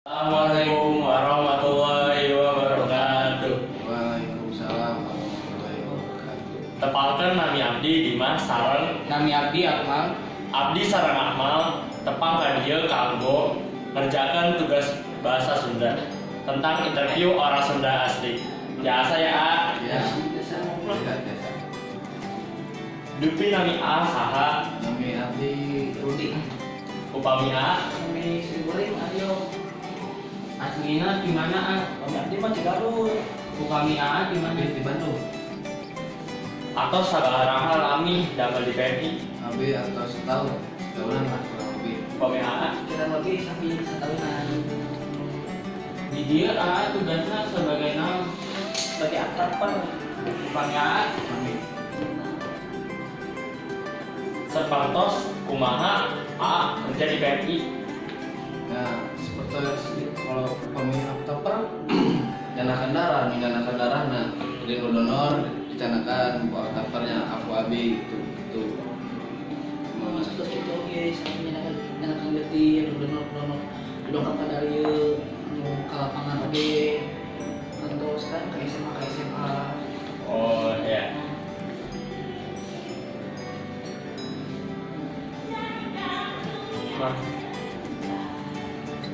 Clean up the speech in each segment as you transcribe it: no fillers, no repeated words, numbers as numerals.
Assalamualaikum warahmatullahi wabarakatuh. Waalaikumsalam warahmatullahi wabarakatuh. Tepangkeun nami abdi Dimas sareng Nami abdi Akmal. Abdi sareng Akmal tepang ka dieu kanggo ngerjakeun tugas bahasa Sunda tentang interview orang Sunda asli. Biasa ya, A. Ya. Ya, biasa. Dupi nami A saha? Nami abdi Rudi. Upami A? Nami Sri Guling Aryo. Aslina di mana A? Upami abdi mah Cigarut. Upami A di mana? Abdi di Bandung. Atau sabaraha lami damel di PMI? Abdi atau setahun, setahunan lah kurang lebih. Upami A? Kurang lebih sampai setahunan. Di dieu A tugasna sebagai naon? Sebagai aktaper. Upami A? Kami. Sapertos kumaha A kerja di PMI? Nah, seperti kalau pemilih aktaper nyanakan darah, nyanakan darah, nah jadi nu donor dicanakan ku aktapernya aku abi gitu gitu. Oh, seperti itu oke, sampai nyanakan nyanakan getih, nu donor donor dongkap ka dieu, nu ka lapangan oge. Kantos kan ke SMA ke SMA. Oh ya.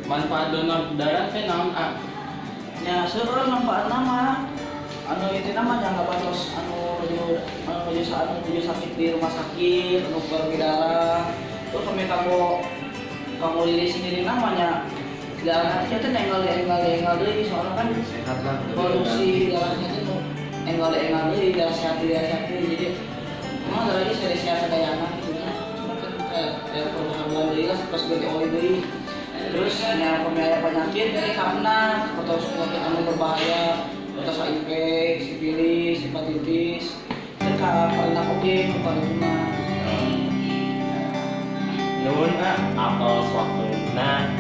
Manfaat donor darah teh naon A? Ya seueur manfaatna mah. Anu itu namanya nggak batos anu nuju anu nuju anu nuju sakit di rumah sakit, anu bagi darah. Terus kami kamu kamu diri sendiri namanya darah teh enggal enggal enggal deui soalnya kan sehat lah. Produksi darahnya teh nu enggal enggal deui darah sehat deui jadi emang darahnya seri sehat sadayana gitu nya. Cuma kan kayak perbaharuan deui lah pas ganti oli deui. Terus yang pemiaya penyakit ini karena atau penyakit anu berbahaya atau HIV, sifilis, hepatitis, kan ka pernah oge nu paling mah. Nuhun A atos waktuna.